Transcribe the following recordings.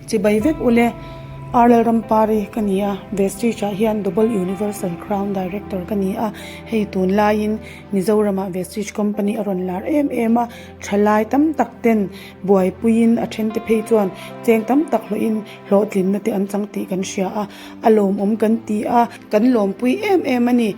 Chibai vek ule, Arlal Rampari ka ni a, Vestige ah hian Double Universal Crown Director ka ni a, hei tunlaiin Mizoramah Vestige Company a rawn lar em em a, thalai tam tak ten buaipuiin a then te phei chuan cheng tam tak hlawhin hlawhtlinna te an chang tih kan hria a, a lawmawm kan ti a, kan lawmpui em em a ni.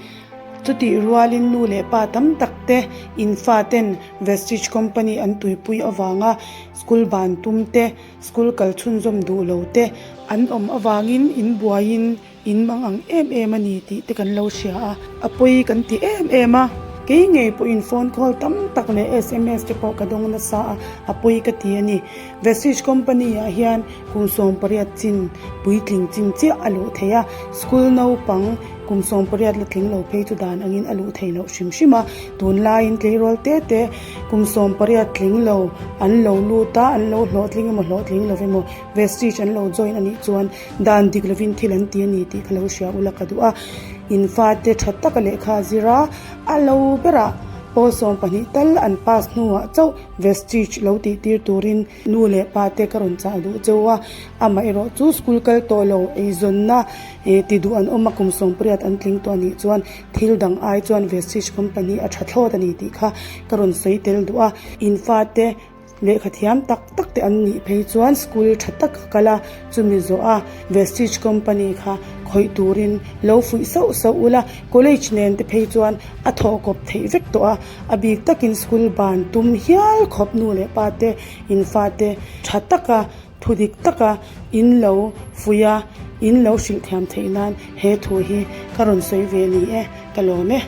Chutih rualin nu leh pa tam tak te in fa ten Vestige Company an tuipui avanga school ban tum te, School kal chhunzawm duh lo te an awm avangin in buaiin in mang ang em em a ni tih te kan lo hria a, a pawi kan ti em em a. Kei ngei pawhin phone call tam tak leh sms te pawh ka dawng nasa a, a pawi ka ti a ni. Vestige company ah hian kum 18 chin puitling chin chiah a luh theih a, school naupang kum 18 la tling lo phei chu dan angin a luh theih loh hrim hrim a, tunlaiin tleirawl te te Kum 18 tling lo an lo lut a, an lo hlawhtling emaw hlawhtling lo emaw Vestige an lo join a nih chuan dan dik lovin thil an ti a ni tih ka lo hria ula ka duh a. In fate tha taka lehkha a zir a, a lo berah pawl 12 tal an pass hnuah chauh Vestige lo tih tir turin nu leh pa te ka rawn chah duh cheu a. Amaherawh chu school kal tawh lo eizawnna ti duh an awm a, kum 18 an tling tawh a nih chuan Thil dang ai chuan Vestige company a tha thlawt a ni tih kha ka rawn sawi tel duh a. In fate lehkha thiam tak tak te an nih phei chuan school tha tak a kal a, chumi zawh a Vestige company kha khawih turin lo fuih sauh sauh ula, college nen te phei chuan a thawh kawp theih vek tawh a, a bik takin school ban tum hial khawp nu leh pa te in fate tha taka Thu dik taka in lo fuih a, in lo hrilh thiam theih nan he thu hi ka rawn sawi ve ni e, ka lawm e.